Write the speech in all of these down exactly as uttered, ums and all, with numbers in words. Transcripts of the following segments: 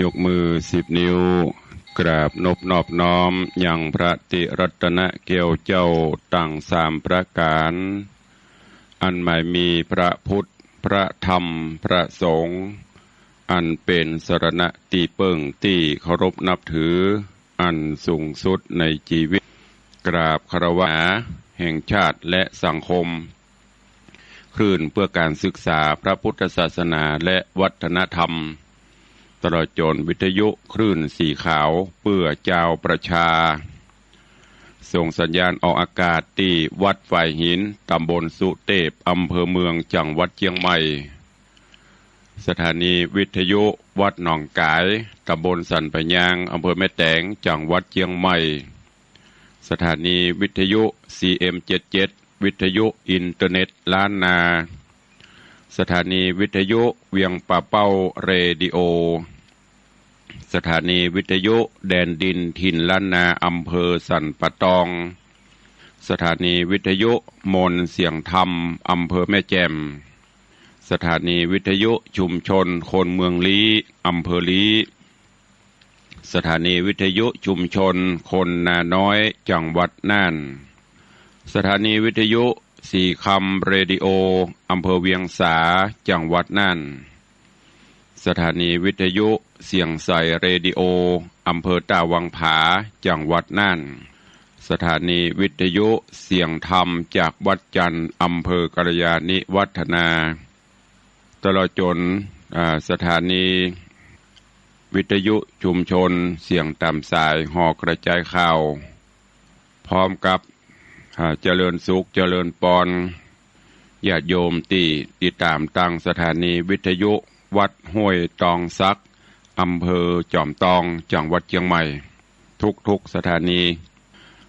ยกมือสิบนิ้ว กราบนบนอบน้อมยังพระติรัตนแก้วเจ้าตังสามประก๋าน อันหมายมีพระพุทธ พระธรรม พระสงฆ์ อันเป๋นสรณะตี้เปิ้งตี้เคารพนับถืออันสูงสุดในจีวิต กราบคารวะแห่งชาติและสังคม คลื่นเพื่อการศึกษาพระพุทธศาสนาและวัฒนธรรม ตลอดจ๋นวิทยุคลื่นสีขาวเพื่อจาวประชา ส่งสัญญาณออกอากาศตี้วัดฝายหิน ตำบลสุเตพ อำเภอเมือง จังหวัดเจียงใหม่ สถานีวิทยุวัดหนองก๋าย ตำบลสันป่ายยาง อำเภอแม่แตง จังหวัดเจียงใหม่ สถานีวิทยุ ซีเอ็มเจ็ดเจ็ด วิทยุอินเทอร์เน็ตล้านนา สถานีวิทยุเวียงป่าเป้าเรดิโอ สถานีวิทยุแดนดินถิ่นล้านนา อำเภอสันป่าตอง สถานีวิทยุมนต์เสียงธรรม อำเภอแม่แจ่ม สถานีวิทยุชุมชนคนเมืองลี้ อำเภอลี้ สถานีวิทยุชุมชนคนนาน้อย จังหวัดน่าน สถานีวิทยุสีคำเรดิโอ อำเภอเวียงสา จังหวัดน่าน สถานีวิทยุเสียงใสเรดิโอ อำเภอต้าวังผา จังหวัดน่าน สถานีวิทยุเสียงธรรมจากวัดจันทร์ อำเภอกัลยาณิวัฒนา ตลอดจ๋น อ่า สถานีวิทยุชุมชนเสียงต๋ามสายหอกระจายข่าว พร้อมกับ อ่า เจริญสุขเจริญปอน ญาติโยมตี้ติดต๋ามตางสถานีวิทยุวัดห้วยตองสัก อำเภอจอมตอง จังหวัดเจียงใหม่ ทุกๆ สถานี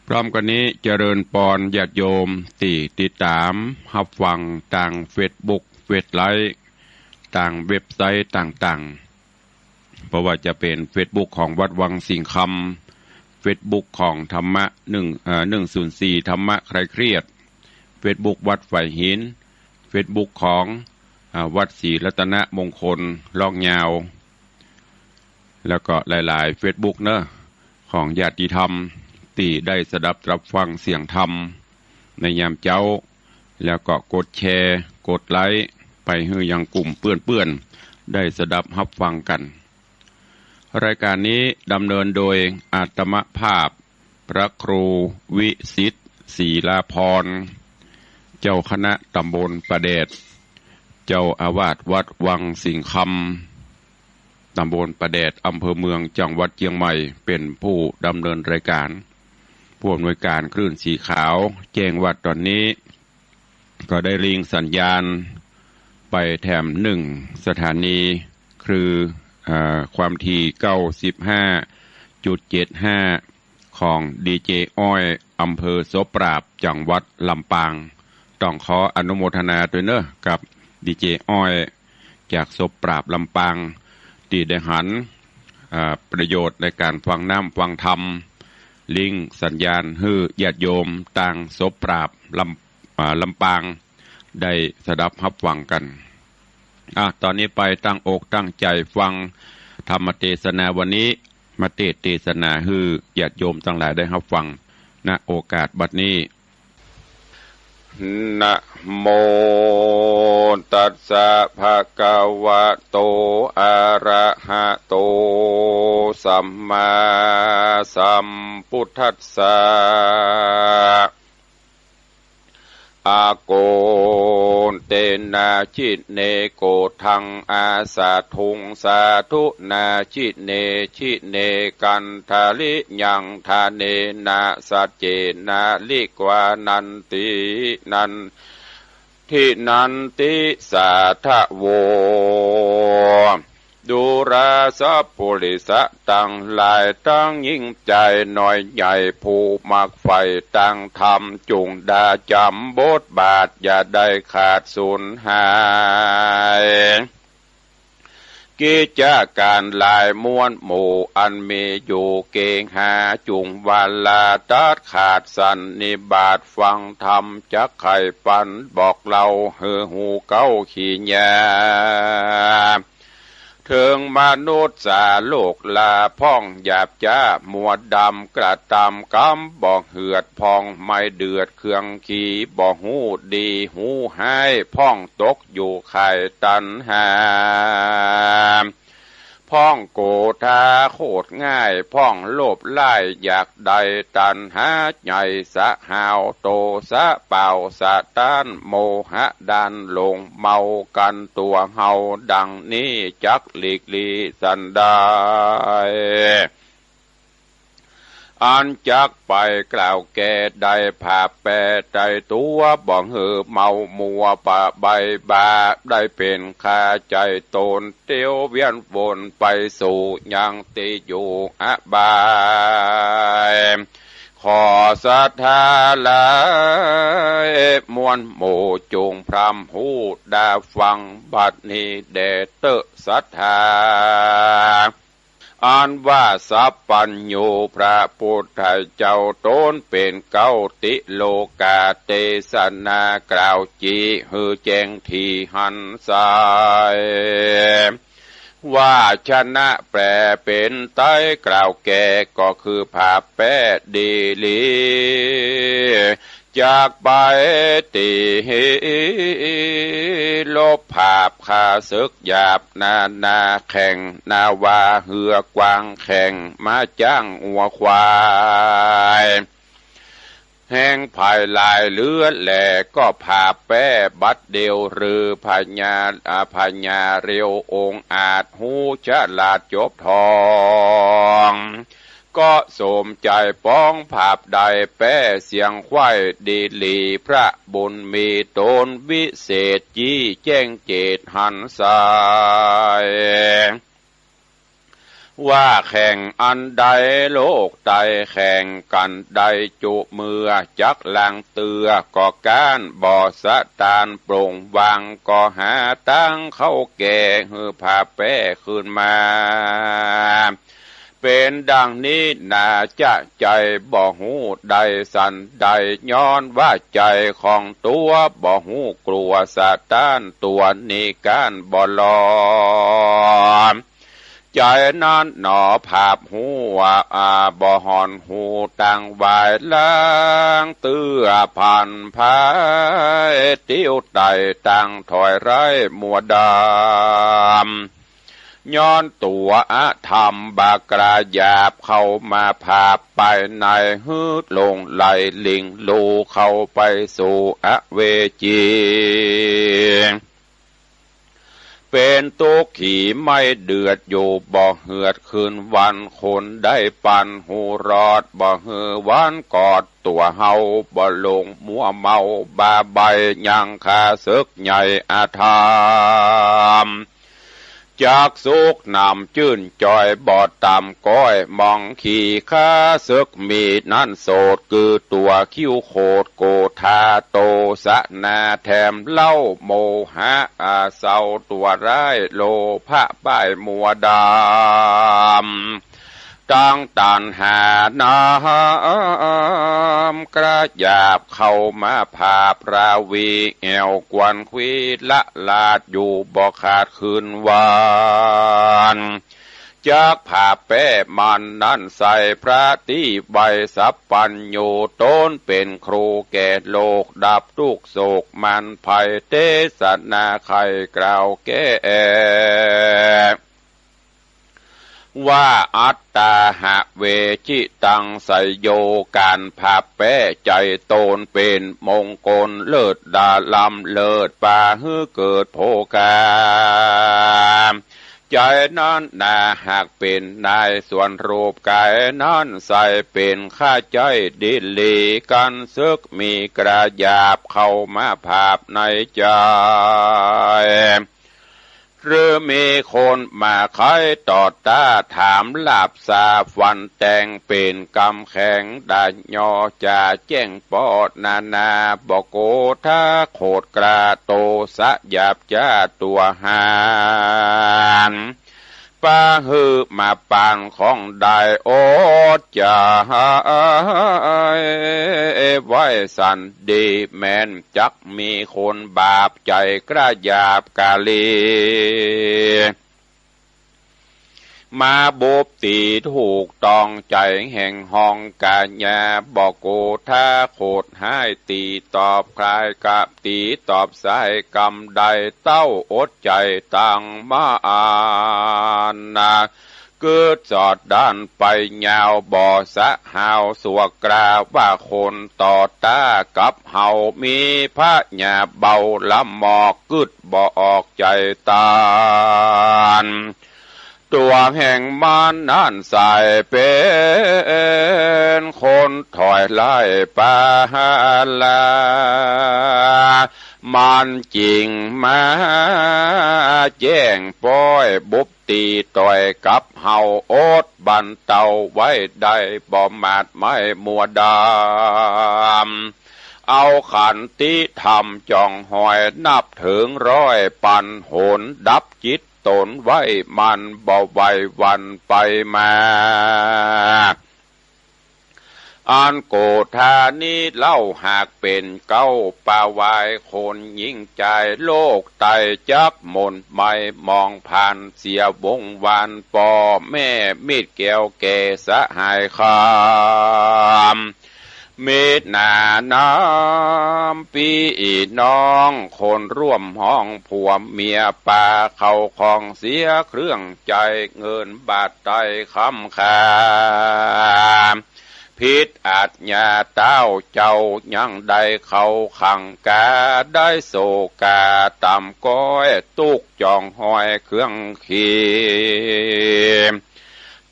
พร้อมกั๋นนี้เจริญปอนญาติโยมตี้ติดต๋ามฮับฟังตางเฟซบุ๊ก เฟซไลฟ์ ตางเว็บไซต์ต่างๆ บ่ว่าจะเป๋นเฟซบุ๊กของวัดวังสิงห์คำ เฟซบุ๊กของธรรมะหนึ่ง เอ่อ หนึ่งศูนย์สี่ ธรรมะคลายเครียด เฟซบุ๊กวัดฝายหิน เฟซบุ๊กของ อ่า วัดศรีรัตนมงคล ลอกยาว แล้วก็หลายๆ เฟซบุ๊กเนาะ ของญาติธรรมตี้ได้สดับรับฟังเสียงธรรมในยามเจ๊า แล้วก็กดแชร์ กดไลก์ไปหื้อยังกลุ่มเปื้อนๆ ได้สดับฮับฟังกั๋น รายก๋านนี้ดำเนินโดยอาตมาภาพ พระครูวิสิทธิ์ ศรีลาภรณ์ เจ้าคณะตำบลป่าแดด เจ้าอาวาสวัดวังสิงห์คำ ตำบลป่าแดด อำเภอเมือง จังหวัดเจียงใหม่ เป๋นผู้ดำเนินรายก๋าน ผู้อำนวยก๋านคลื่นสีขาว แจ้งว่าต๋อนนี้ ก็ได้ลิงก์สัญญาณไปแถมหนึ่งสถานี คือ อ่า ความถี่ เก้าสิบห้าจุดเจ็ดห้า ของดีเจอ้อย อำเภอโสปราบ จังหวัดลำปาง ต้องขออนุโมทนาตวยเนาะ กับดีเจอ้อย จากโสปราบ ลำปาง ตี้ได้หัน อ่า ประโยชน์ในก๋านฟังน้ำฟังธรรม ลิงก์สัญญาณหื้อญาติโยมตางโสปราบ ลำ อ่า ลำปาง ได้สดับฮับฟังกั๋น อ่ะ ต๋อนนี้ไปตั้งอกตั้งใจ๋ฟังธรรมเตสนาวันนี้ มาเตสน์เตสนาหื้อญาติโยมตังหลายได้ฮับฟัง ณ โอกาสบัดนี้ นะโมตัสสะ ภะคะวะโต อะระหะโต สัมมาสัมพุทธัสสะ อาโกเตนะ จิเน โกธัง อาสาธุง สาธุนา จิเน จิเน กันทะลิยัง ทะเนนะ สัจเจนะ ลิกวานันติ นัน ทินันติ สาทะโว ดูราสัพปุริสะตังหลาย ตังยิ่งใจ๋น้อยใหญ่ ผู้มักใฝ่ตางธรรม จุ่งดาจ๋ำบทบาท อย่าได้ขาดสูญหาย กิจก๋านหลายมวลหมู่ อันมีอยู่เกหา จุ่งวาลาตัดขาดสันนิบาต ฟังธรรมจักไขปันบอกเล่า หื้อฮูเก๊าขีญา เท เถิงมนุษย์สาโลกลาพ่องหยาบจ๊ามัวดำกระตำกำบ่เหือดพ่องไม่เดือดเคืองขีบ่ฮู้ดีฮู้ฮ้ายพ่องตกอยู่ข่ายตัณหา พ่องโกธาโคตรง่ายพ่องโลภร้ายอยากได้ตัณหาใหญ่สะหาวโตสะเป่าสะต้านโมหะดานหลงเมากั๋นตั๋วเฮาดังนี้จักหลีกหลีสันใด อันจักไปกล่าวแก่ได้ผาบแปรไตตั๋วบ่หื้อเมามัวปะใบบ่าได้เป๋นคาใจ๋ต๋นเตียวเวียนวนไปสู่ยังตี้อยู่อบาย ขอศรัทธาหลายมวลหมู่จงพร่ำฮู้ดาฟังบัดนี้แด่เต๊อะศรัทธา อันว่าสัพพัญญูพระปุทธเจ้าต๋นเป๋นเก๊าติโลกาเตสนากล่าวจี๋หื้อแจ้งถี่หันใส ว่าชนะแปลเป๋นไตยกล่าวแก่ก็คือผาบแปรดีหลี จากไปตี้ลบผาบข้าศึกหยาบนานาแข่งนาวาเฮือกว้างแข่งม้าจ๊างงัวควาย แห่งภายหลายเหลือแลก็ผาบแปรบัดเดียวหรือพญา อ่า พญาเร็วองอาจฮู้ฉลาดจบทอง ก็สมใจ๋ปองผาบได้แปรเสียงไขว้ดีหลีพระบุญมีต๋นวิเศษจี้แจ้งเจตหันใส ว่าแข่งอันใดโลกไตแข่งกั๋นได้จุเมื่อจักลังเตื้อก็ก้านบ่สะตานปลงวางก็หาตางเข้าแก่หื้อผาบแปรคืนมา เป๋นดังนี้นาจะใจ๋บ่ฮู้ได้สันใด ย้อนว่าใจ๋ของตั๋วบ่ฮู้กลัวสะตานตั๋วนี้ก้านบ่ลอ ใจ๋นั้นหนอผาบฮู้ว่า อ่า บ่ห่อนฮู้ตังวายลางเตื้อผันพายติ้วไต่ตังถอยไร้มัวดำ ย้อนตั๋วอธรรมบากราหยาบเข้ามาผาบไปในหื้อหลงไหลหลิงลูเข้าไปสู่อเวจี เป๋นตุ๊กขีไม่เดือดอยู่บ่เหือดคืนวันคนได้ปันหูรอดบ่หื้อวันกอดตั๋วเฮาบ่หลงมัวเมาบาใบยังข้าศึกใหญ่อธรรม จักสุขหนำจื้นจ่อยบ่ต่ำก้อยมองขี่ข้าศึกมีนั้นโสดคือตั๋วคิ้วโขดโกธาโตสะนาแถมเล่าโมหะอาเศร้าตั๋วร้ายโลภะป้ายมัวดำ ตังตัณหาน้ำกระหยาบเข้ามาผาบราวีแอ่วกวนควีละลาดอยู่บ่ขาดคืนวัน จักผาบแปรมันนั้นใส่พระตี้ไวสัพพัญญูต๋นเป๋นครูแก่โลกดับตุ๊กข์โศกมันภัยเตสนาไขกล่าวแก่ ว่าอัตตาหะเวจิตังไสโย ก๋านผาบแปรใจ๋ต๋นเป๋นมงคลเลิศดาล้ำเลิศปาหื้อเกิดโภคา ใจ๋นั้นนาหากเป๋นนายส่วนรูปก๋ายนั้นใส่เป๋นข้าใจ๊ดีหลีกั๋นศึกมีกระหยาบเข้ามาผาบในใจ๋ หรือมีคนมาไขต่อต้าถามหลาบสาฟันแตงเป๋นกำแข็งดายอจ่าแจ้งปอนานาบ่โกธาโขดกล้าโตสะหยาบจ๊าตั๋วหาน ปาหื้อมาปานของได้อดจะไว้สันดีแม้นจักมีคนบาปใจ๋กระหยาบกาลี มาบุบตี๋ถูกต้องใจ๋แห่งฮองก๋าญา บ่โกธาโขดฮ้าย ตี๋ตอบคลายกับตี๋ตอบสาย กำใดเต้าอดใจ๋ตังมาอานา กึ๊ดสอดด้านไปยาว บ่สะหาวสัวกรา ว่าคนต่อต้ากับเฮา มีพญาเบาละหมอก กึ๊ดบ่ออกใจ๋ตาน ตั๋วแห่งมันนั้นใส่เป๋นคนถอยไล่ปาหาลา มันจึงมาแจ้งป้อยบุบตี๋ต่อยกับเฮา อดบันเตาไว้ได้ บ่หมาดไม้มัวดำ เอาขันติธรรมจ่องหอย นับเถิงร้อยปันหน ดับจิตต๋นไว้ มันบ่ไหวหวั่นไปมา อันโกธานี้เล่าหากเป๋นเก๊า ปาวายคนหญิงจาย โลกไตจักหม่นไหม้หมองพานเสียวงวาน ป้อแม่มิตรแก้วแก่สหายคำ มิตรหนาน้ำปี้น้อง คนร่วมห้องผัวเมีย ปาเข้าของเสียเครื่องใจ๊ เงินบาทไตคำคา ผิดอาจญาเต้าเจ้า ยังได้เข้าขังกา ได้โศกาต่ำก้อย ตุ๊กข์จ่องหอยเครื่องขี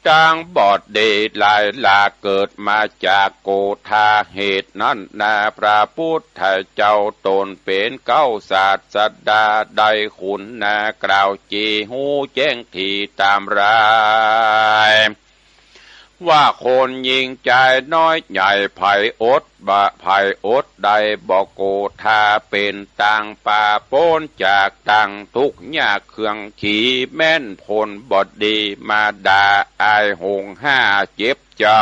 ตังบอดดีหลายหลาก เกิดมาจากโกธา เหตุนั้นนาพระปุทธเจ้า ต๋นเป๋นเก๊าศาสดา ได้คุณนากล่าวจี ฮู้แจ้งถี่ต๋ามราย ว่าคนหญิงจายน้อยใหญ่ ใผอดบ่ ใผอดได้บ่โกธา เป๋นตางปาป๊นจากตางตุ๊กข์ยากเครื่องขี แม่นผลบ่ดีมาด่าอายหงห้าเจ็บใจ๋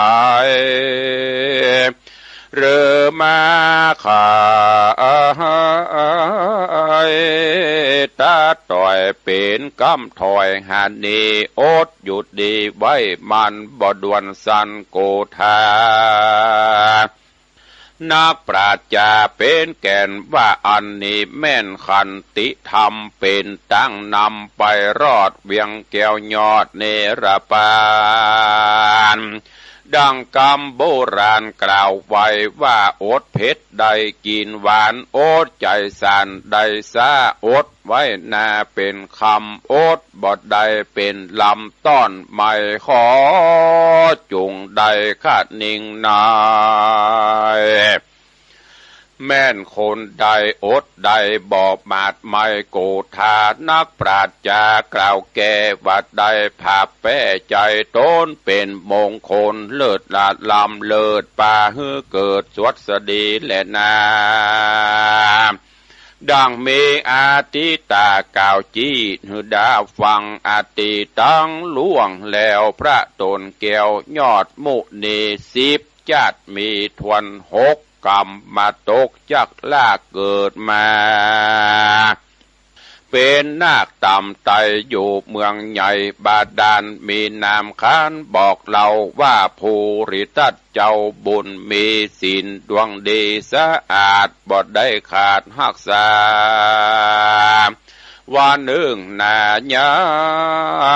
หรือมาขายตาต่อยเป๋นกำถอยหานี อดหยุดดีไว้มันบ่ด่วนสันโกธา นักปราชญ์จาเป๋นแก่นว่าอันนี้แม่นขันติธรรมเป๋นตางนำไปรอดเวียงแก้วยอดเนรปาน ดังกำโบราณกล่าวไว้ว่า อดเผ็ดได้กิ๋นหวาน อดใจ๋สานได้ซ้า อดไว้นาเป๋นคำ อดบ่ได้เป๋นลำ ต้อนไม้ขอจุ่งได้คะนิงนาย แม่นคนใดอดได้บ่หมาดไม้โกธา นักปราชญ์จากล่าวแก้ว่าได้ ผับแป้ใจ๋ต๋นเป๋นมงคล เลิศละล้ำเลิศปาหื้อเกิดสวัสดีแลนา ดังมีอติตากล่าวจี้หื้อดาฟัง อติตังล่วงแล้วพระต๋นแก้วยอดมุนี สิบจ๊าดมีถ้วนหก กำมาตกจักลากเกิดมา เป๋นนาคต่ำไตอยู่เมืองใหญ่บาดาล มีนามขานบอกเล่าว่า ภูริทัตเจ้าบุญมีศีลดวงดีสะอาด บ่ได้ขาดฮักษา วันนึ่งนายั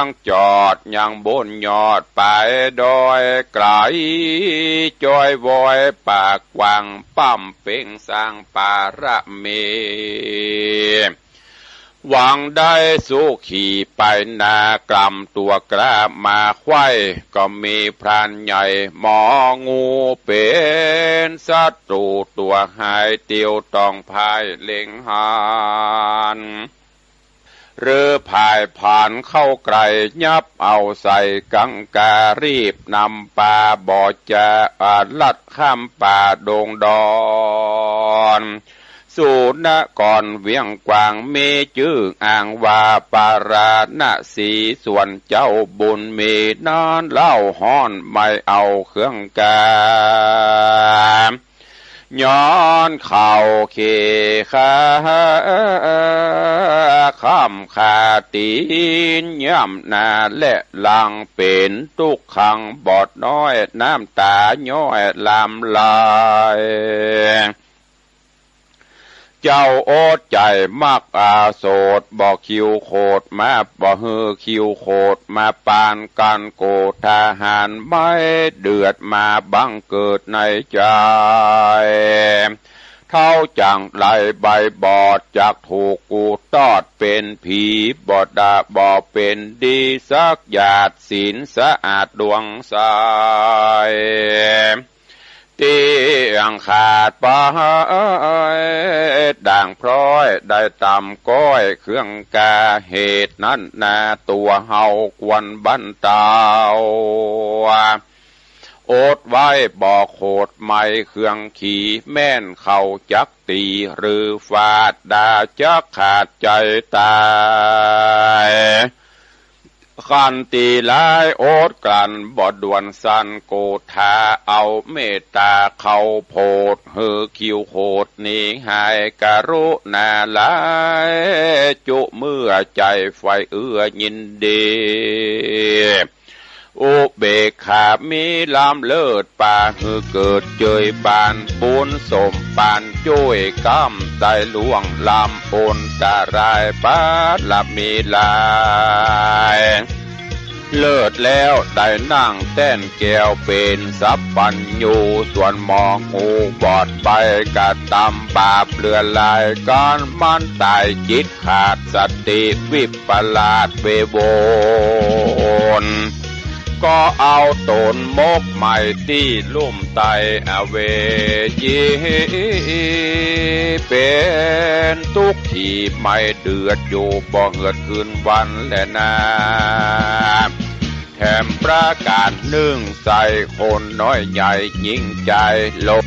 งจอดยังบนยอดปายดอยไก๋ จ้อยวอยปากกว้าง ป้ำเป๋งสร้างปารมี หวังได้สุขีไปนา กล่ำตั๋วกล้ามาไขว้ ก็มีพรานใหญ่หมองู เป๋นศัตรูตั๋วหาย เตียวต้องพ่ายเล็งหัน หรือพ่ายผานเข้าใก้ ยับเอาใส่กังกา รีบนำปา บ่จะอาลัดข้ามป่าดงดอน สู่นครเวียงกว้าง มีจื้ออ้างว่าปาราณสี ส่วนเจ้าบุญมีนั้นเล่าฮ้อน ไม่เอาเครื่องกา ย ย้อนเข้าเข่ขา ค้ำขาตี๋น ย่ำหน้าและหลัง เป๋นตุ๊กขังบ่น้อย น้ำต๋าย้อยหลั่งไหล เจ้าอดใจ๋มักอาโสด บ่คิวโขดมา บ่หื้อคิวโขดมาปานกั๋น โกธาหารไม้เดือดมาบังเกิดในใจ๋ เฒ่าจั่งใดใบบอด จักถูกกูตอดเป๋นผี บ่ดาบ่เป๋นดีสักหยาด ศีลสะอาดดวงใส ตี้อังขาดไป ด่างพร้อยได้ต่ำก้อย เครื่องกา เหตุนั้นนาตั๋วเฮาควรบรรเตา อดไว้บ่โขดไหม้เครื่องขี แม่นเขาจักตี๋หรือฟาด ด่าจักขาดใจ๋ต๋าย คันตี๋ร้ายอดกลั้นบ่ด่วนสัน โกธาเอาเมตต๋าเข้าโผด หื้อคิวโขดหนีหาย กรุณาหลาย จุเมื่อใจ๋ใฝ่เอื้อยินดี อุเบกขามีล้ำเลิศ ปาหื้อเกิดเจยบาน บุญสมปานจ้วยก้ำ ไต้ล่วงล้ำอันตราย บารมีหลาย เลิศแล้วได้นั่งแต้นแก้วเป๋นสัพพัญญู ส่วนหมอหูบอดไปกระตำบาปเหลือหลาย ก๋านมันต๋ายจิตขาดสติวิปลาสเววน ก็เอาต๋นหมกไหม้ตี้ลุ่มใต้อเวจี เป๋นตุ๊กข์ตี้ไม่เดือดอยู่บ่เหือดคืนวันแลนา แถมประก๋านนึ่งใส่คนน้อยใหญ่ยิ่งใจ๋หลง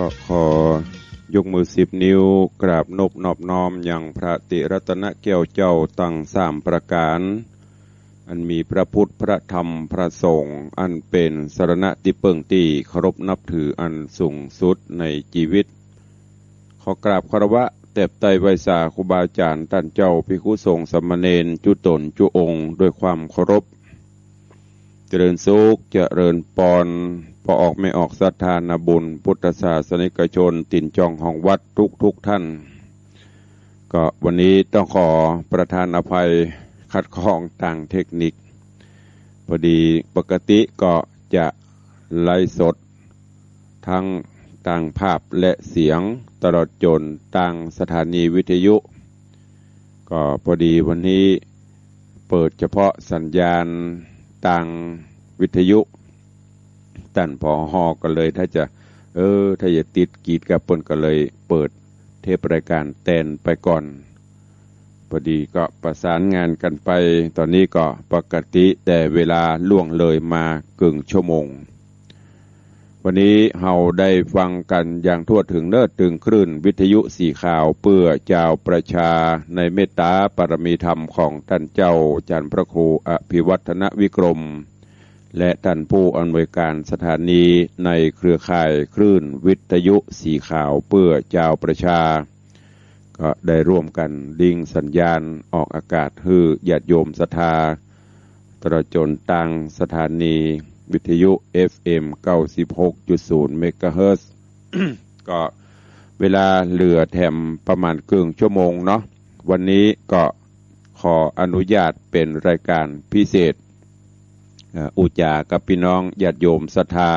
ก็ขอยกมือสิบนิ้วกราบนบนอบน้อมยังพระติรัตนแก้วเจ้าตังสามประก๋าน อันมีพระพุทธ พระธรรม พระสงฆ์ อันเป๋นสรณะตี้เปิ้งตี้เคารพนับถืออันสูงสุดในจีวิต ขอกราบคารวะแตบไต้ไหว้สาครูบาอาจ๋ารย์ ต้านเจ้า ภิกขุสงฆ์ สามเณร จุ๊ต๋นจุ๊องค์ ด้วยความเคารพ เจริญสุข เจริญปอน ป้อออกแม่ออกศรัทธานาบุญ พุทธศาสนิกชน ตี๋นจองห้องวัดทุกๆ ท่าน ก็วันนี้ต้องขอประทานอภัยขัดข้องตางเทคนิค พอดีปกติก็จะไลฟ์สด ทั้งตางภาพและเสียง ตลอดจ๋นตางสถานีวิทยุ ก็พอดีวันนี้เปิดเฉพาะสัญญาณตางวิทยุ ต้าน ผอ ก็เลยถ้าจะ เออ ถ้าจะติดกีดกับเปิ้นก็เลยเปิดเทปรายการแตนไปก่อน พอดีก็ประสานงานกันไป ต๋อนนี้ก็ปกติ แต่เวลาล่วงเลยมาเกิ่งชั่วโมง วันนี้เฮาได้ฟังกั๋นอย่างทั่วเถิงเน่อ ตึงคลื่นวิทยุสีขาวเปื้อจาวประชา ในเมตต๋าปารมีธรรมของต้านเจ้าจันทร์พระครูอภิวัฒนวิกรม และต้านผู้อำนวยการสถานีในเครือข่ายคลื่นวิทยุสีขาวเปื้อจาวประชา ก็ได้ร่วมกั๋นลิงก์สัญญาณออกอากาศหื้อญาติโยมศรัทธา ตลอดจ๋นตางสถานีวิทยุ เอฟเอ็ม เก้าสิบหกจุดศูนย์ เมกะเฮิรตซ์ ก็เวลาเหลือแถมประมาณเกิ่งชั่วโมงเนาะ วันนี้ก็ขออนุญาตเป๋นรายการพิเศษ เอ่อ อู้จ๋ากับปี้น้องญาติโยมศรัทธา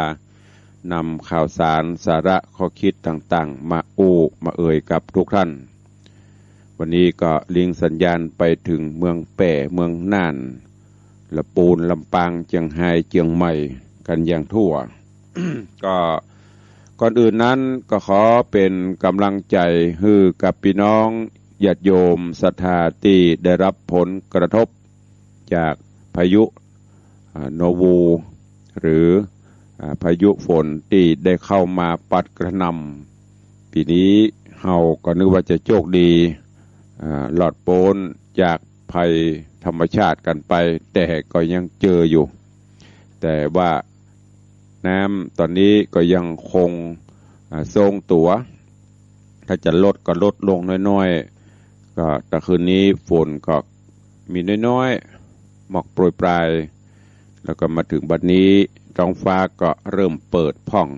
นำข่าวสารสาระข้อคิดต่างๆ มาอู้มาเอ่ยกับทุกท่าน วันนี้ก็ลิงก์สัญญาณไปเถิงเมืองแป้ เมืองน่าน ละปูน ลำปาง เจียงฮาย เจียงใหม่ กั๋นอย่างทั่ว ก็ก่อนอื่นนั้นก็ขอเป๋นก๋ำลังใจ๋หื้อกับปี้น้องญาติโยมศรัทธาตี้ได้ฮับผลกระทบจากพายุ อ่า โนรู หรือ อ่า พายุฝนตี้ได้เข้ามาปั๊ดกระหน่ำ ปี๋นี้เฮาก็นึกว่าจะโจคดี อ่า รอดป๊นจากภัยธรรมชาติกั๋นไป แต่ก็ยังเจออยู่ แต่ว่าน้ำต๋อนนี้ก็ยังคง อ่า ทรงตั๋ว ถ้าจะลดก็ลดลงน้อยๆ ก็ตะคืนนี้ฝนก็มีน้อยๆ หมอกโปรยปราย แล้วก็มาเถิงบัดนี้ท้องฟ้าก็เริ่มเปิดผ่อง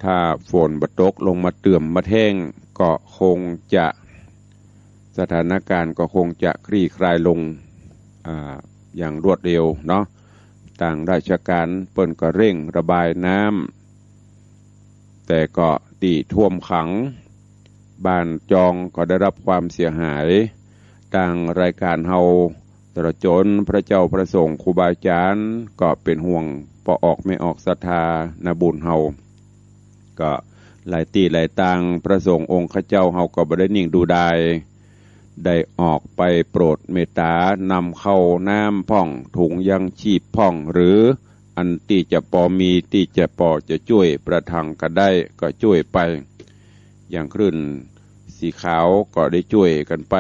ถ้าฝนบ่ตกลงมาเติ่มมาแทง ก็คงจะ สถานการณ์ก็คงจะคลี่คลายลง อ่า อย่างรวดเร็วเนาะ ตางราชการเปิ้นก็เร่งระบายน้ำ แต่ก็ตี้ท่วมขัง บ้านจองก็ได้ฮับความเสียหาย ตางรายการเฮา ตลอดจ๋นพระเจ้าพระสงฆ์ครูบาอาจ๋ารย์ ก็เป๋นห่วงป้อออกแม่ออกศรัทธานาบุญเฮา ก็หลายตี้หลายตาง พระสงฆ์องค์ข้าเจ้าเฮาก็บ่ได้นิ่งดูดาย ได้ออกไปโปรดเมตต๋านำข้าวน้ำพ่อง ถุงยังชีพพ่อง หรืออันตี้จะปอมี ตี้จะปอจะจ้วยประทังกั๋นได้ก็จ้วยไป อย่างคลื่นสีขาวก็ได้จ้วยกั๋นไป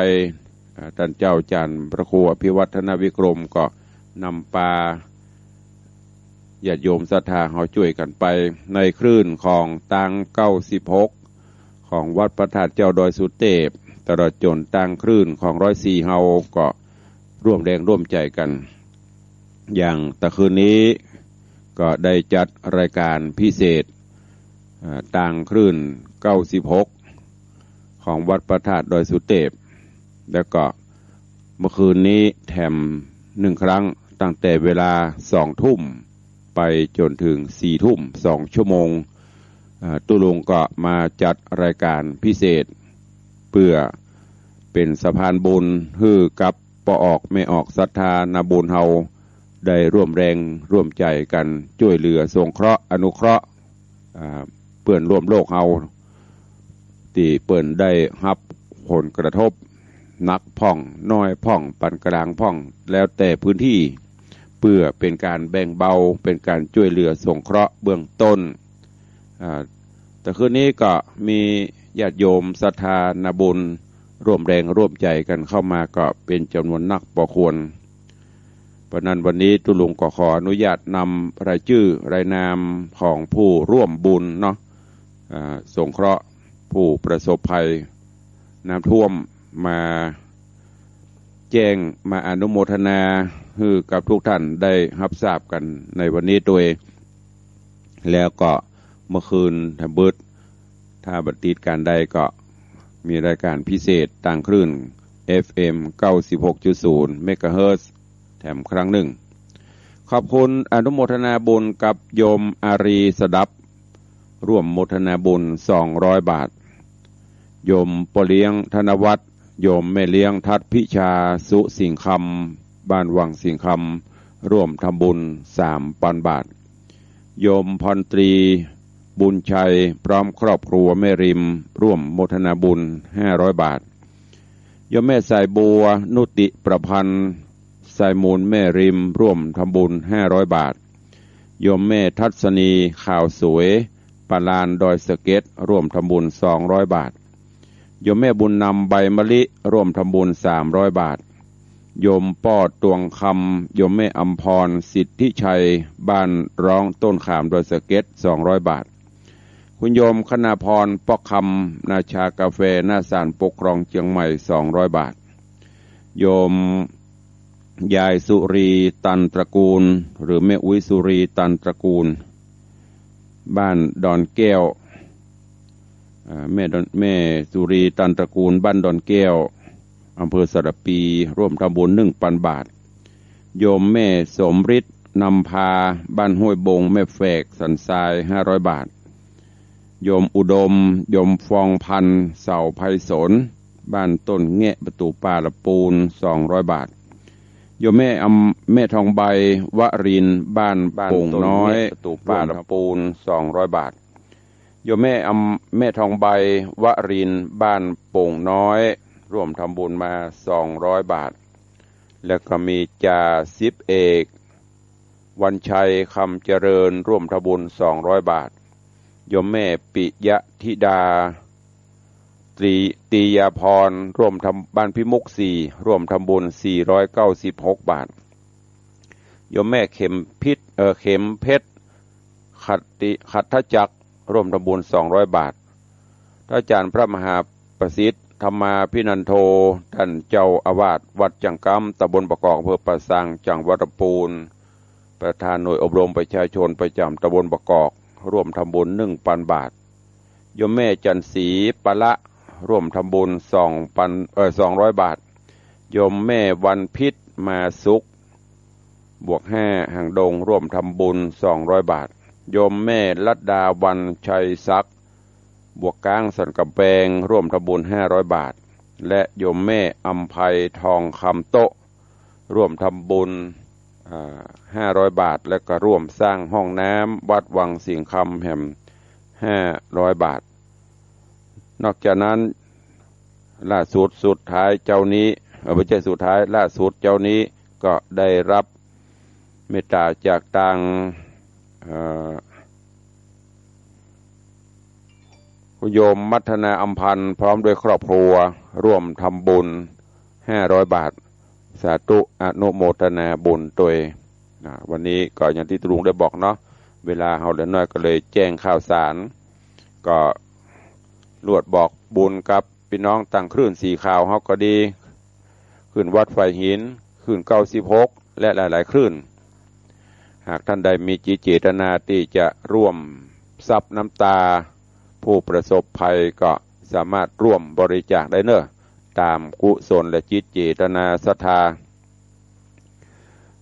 อ่า ต้านเจ้าจันทร์พระครูอภิวัฒนวิกรมก็นำปา ญาติโยมศรัทธาเฮาจ้วยกั๋นไป ในคลื่นของตางเก้าสิบหก ของวัดพระธาตุเจ้าดอยสุเตพ ตลอดจ๋นตางคลื่นของร้อยสี่เฮาก็ร่วมแรงร่วมใจ๋กั๋น อย่างตะคืนนี้ก็ได้จัดรายการพิเศษ อ่า ตางคลื่นเก้าสิบหก ของวัดพระธาตุดอยสุเตพ แล้วก็เมื่อคืนนี้แถมหนึ่งครั้ง ตั้งแต่เวลาสองทุ่มไปจ๋นเถิงสี่ทุ่ม สองชั่วโมง อ่า ตุ๊ลุงก็มาจัดรายการพิเศษ เปื้อเป๋นสะพานบุญหื้อกับป้อออกแม่ออกศรัทธานาบุญเฮา ได้ร่วมแรงร่วมใจ๋กั๋นจ้วยเหลือสงเคราะห์อนุเคราะห์ อ่า เปื้อนร่วมโลกเฮา ตี้เปิ้นได้ฮับผลกระทบหนักพ่อง น้อยพ่อง ปานก๋างพ่อง แล้วแต่พื้นที่ เปื้อเป๋นก๋านแบ่งเบา เป๋นก๋านจ้วยเหลือสงเคราะห์เบื้องต้น อ่า ตะคืนนี้ก็มีญาติโยมศรัทธานาบุญร่วมแรงร่วมใจ๋กั๋นเข้ามาก็เป๋นจ๋ำนวนนักปอควร เพราะนั้นวันนี้ตุ๊ลุงก็ขออนุญาตนำรายจื้อรายนามของผู้ร่วมบุญเนาะ อ่า สงเคราะห์ผู้ประสบภัยน้ำท่วมมาแจ้ง มาอนุโมทนาหื้อกับทุกท่านได้ฮับทราบกั๋นในวันนี้ตวย แล้วก็เมื่อคืนทำบึด ถ้าบ่ติดก๋านใดก็มีรายการพิเศษตางคลื่น เอฟเอ็ม เก้าสิบหกจุดศูนย์ เมกะเฮิรตซ์ แถมครั้งหนึ่ง ขอบคุณอนุโมทนาบุญกับโยมอารีสดับ ร่วมโมทนาบุญ สองร้อยบาท โยมป้อเลี้ยงธนวัฒน์ โยมแม่เลี้ยงทัดพิชา สุสิงห์คำ บ้านวังสิงห์คำ ร่วมทำบุญ สามพันบาท โยมพลตรีบุญชัย พร้อมครอบครัวแม่ริม ร่วมโมทนาบุญ ห้าร้อยบาท โยมแม่สายบัว นุติประพันธ์ สายมูลแม่ริม ร่วมทำบุญห้าร้อยบาท โยมแม่ทัศนี ขาวสวย ปะลานดอยสะเก็ด ร่วมทำบุญสองร้อยบาท โยมแม่บุญนำ ใบมะลิ ร่วมทำบุญสามร้อยบาท โยมป้อตวงคำ โยมแม่อำพร สิทธิชัย บ้านร้องต้นขามดอยสะเก็ด สองร้อยบาท คุณโยมคณาพร ป๊อกคำ นาชากาแฟ หน้าศาลปกครองเจียงใหม่ สองร้อยบาท โยมยายสุรี ตันตระกูล หรือแม่อุ๊ยสุรี ตันตระกูล บ้านดอนแก้ว อ่า แม่ดอน แม่สุรี ตันตระกูล บ้านดอนแก้ว อำเภอสารภี ร่วมทำบุญหนึ่งปันบาท โยมแม่สมฤทธิ์ นำพา บ้านห้วยบง แม่แฝก สันทราย ห้าร้อยบาท โยมอุดม โยมฟองพันธ์ เสาไพศาล บ้านต้นแงะ ประตูป่าละปูน สองร้อยบาท โยมแม่อำ แม่ทองใบ วรินทร์ บ้านโป่งน้อย ประตูป่าละปูน สองร้อยบาท โยมแม่อำ แม่ทองใบ วรินทร์ บ้านโป่งน้อย ร่วมทำบุญมาสองร้อยบาท แล้วก็มีจ่าสิบเอก วันชัย คำเจริญ ร่วมทำบุญสองร้อยบาท โยมแม่ปิยะธิดา ตรี ตียาพร ร่วมทำ บ้านพิมุกสี่ ร่วมทำบุญสี่ร้อยเก้าสิบหกบาท โยมแม่เข็มพิษ เอ่อ เข็มเพชร ขัตติ ขัตถจักร ร่วมทำบุญสองร้อยบาท พระอาจารย์พระมหาประสิทธิ์ ธรรมาภินันโท ท่านเจ้าอาวาสวัดจั่งกำ ตำบลบ่อกอก อำเภอป่าซาง จังหวัดลำพูน ประธานหน่วยอบรมประชาชนประจำตำบลบ่อกอก ร่วมทำบุญหนึ่งปันบาท โยมแม่จันทร์ศรี ปะละ ร่วมทำบุญสองปัน เอ่อ สองร้อยบาท โยมแม่วันพิษ มาสุข บวกห้า หางดง ร่วมทำบุญสองร้อยบาท โยมแม่รัตดาวัน ชัยศักดิ์ บวกก้าง สันกำแพง ร่วมทำบุญห้าร้อยบาท และโยมแม่อำไพทองคำโต๊ะ ร่วมทำบุญ อ่า ห้าร้อยบาท และก็ร่วมสร้างห้องน้ำวัดวังสิงห์คำแหม ห้าร้อยบาท นอกจากนั้น ล่าสุดสุดท้ายเจ๊านี้ เอ่อ บ่ใจ้สุดท้าย ล่าสุดเจ๊านี้ก็ได้รับเมตตาจากตาง เอ่อ คุณโยมมัทนาอำพันธ์ พร้อมด้วยครอบครัว ร่วมทำบุญห้าร้อยบาท สาธุอนุโมทนาบุญตวย นะ วันนี้ก็อย่างตี้ตุ๊ลุงได้บอกเนาะ เวลาเฮาเหลือน้อยก็เลยแจ้งข่าวสาร ก็ลวดบอกบุญกับปี้น้องตางคลื่นสีขาวเฮาก็ดี คลื่นวัดฝายหิน คลื่นเก้าสิบหก และหลายๆ คลื่น หากท่านใดมีจิตเจตนาตี้จะร่วมซับน้ำตาผู้ประสบภัยก็สามารถร่วมบริจาคได้เน้อ ต๋ามกุศลและจิตเจตนาศรัทธา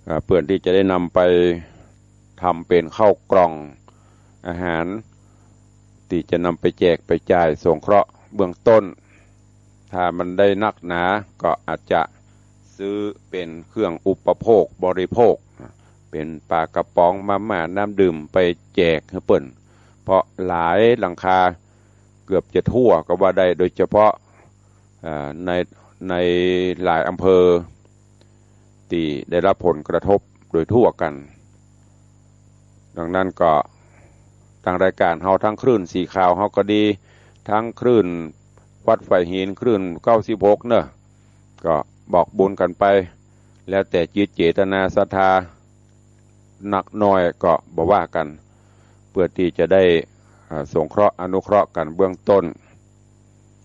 อ่า เปื้อตี้จะได้นำไปทำเป๋นข้าวกล่องอาหาร ตี้จะนำไปแจกไปจ่ายสงเคราะห์เบื้องต้น ถ้ามันได้นักหนาก็อาจจะซื้อเป๋นเครื่องอุปโภคบริโภค เป๋นป๋ากระป๋อง มาม่า น้ำดื่ม ไปแจกหื้อเปิ้น เพราะหลายหลังคา เกือบจะทั่วก็ว่าได้ โดยเฉพาะ อ่า ใน ในหลายอำเภอ ตี้ได้รับผลกระทบโดยทั่วกั๋น ดังนั้นก็ตางรายก๋านเฮา ตึงคลื่นสีขาวเฮาก็ดี ตึงคลื่นวัดฝายหิน คลื่นเก้าสิบหกเน้อ ก็บอกบุญกั๋นไป แล้วแต่จิตเจตนาศรัทธา นักน้อยก็บ่ว่ากั๋น เปื้อตี้จะได้ อ่า สงเคราะห์อนุเคราะห์กั๋นเบื้องต้น